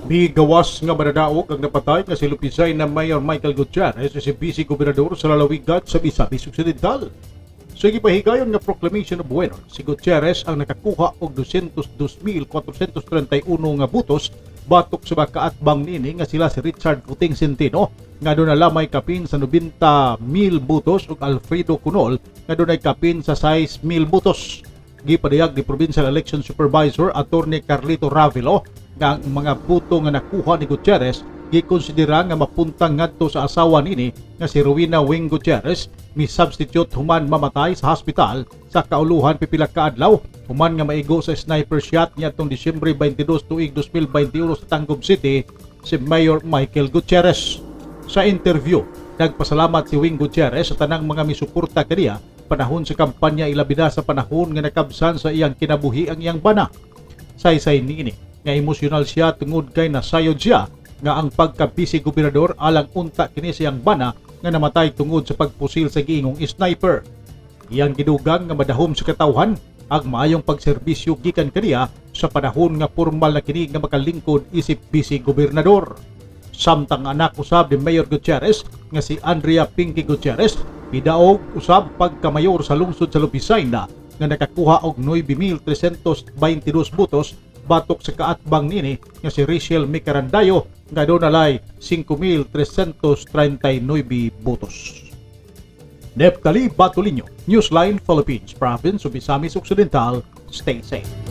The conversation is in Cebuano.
Migawas nga manadaog ang napatay nga si Lupizay na Mayor Michael Gutierrez sa Vice Gobernador sa lalawigan sa Misamis Occidental. Sa gipahigayon nga proclamation of winner, si Gutierrez ang nakakuha og 202,431 nga butos batok sa makaatbang nini nga sila si Richard Kuting Centino nga doon lamay kapin sa 90,000 butos ug Alfredo Cunol nga dunay kapin sa 6,000 butos. Gipadayag ni Provincial Election Supervisor Attorney Carlito Ravelo nga ang mga boto nga nakuha ni Gutierrez gikonsidera nga mapuntang ngadto sa asawa nini nga si Rowena Wing Gutierrez, mi substitute human mamatay sa hospital sa kauluhan pipila ka adlaw human nga maigo sa sniper shot niadtong Disyembre 22 tuig 2021 sa Tangub City si Mayor Michael Gutierrez. Sa interview, nagpasalamat si Wing Gutierrez sa tanang mga misuporta kaniya panahon sa kampanya, ilabi na sa panahon nga nakabsan sa iyang kinabuhi ang iyang bana. Saysay niini nga emosyonal siya tungod kay nasayod siya nga ang pagka-vice gobernador alang unta kini sa iyang bana nga namatay tungod sa pagpusil sa giingong sniper. Iyang gidugang nga madahom sa katawhan ang maayong pagserbisyo gikan kaniya sa panahon nga formal na kini nga makalingkod isip vice gobernador. Samtang anak usab ni Mayor Gutierrez nga si Andrea Pinky Gutierrez midaog usab pagkamayor sa lungsod sa Lopisayna nga nakakuha og 9,322 butos batok sa kaatbang nini nga si Rachel Micarandayo nga dunay 5,339 butos. Neptali Batulinho, Newsline Philippines, Province of Misamis Occidental. Stay safe.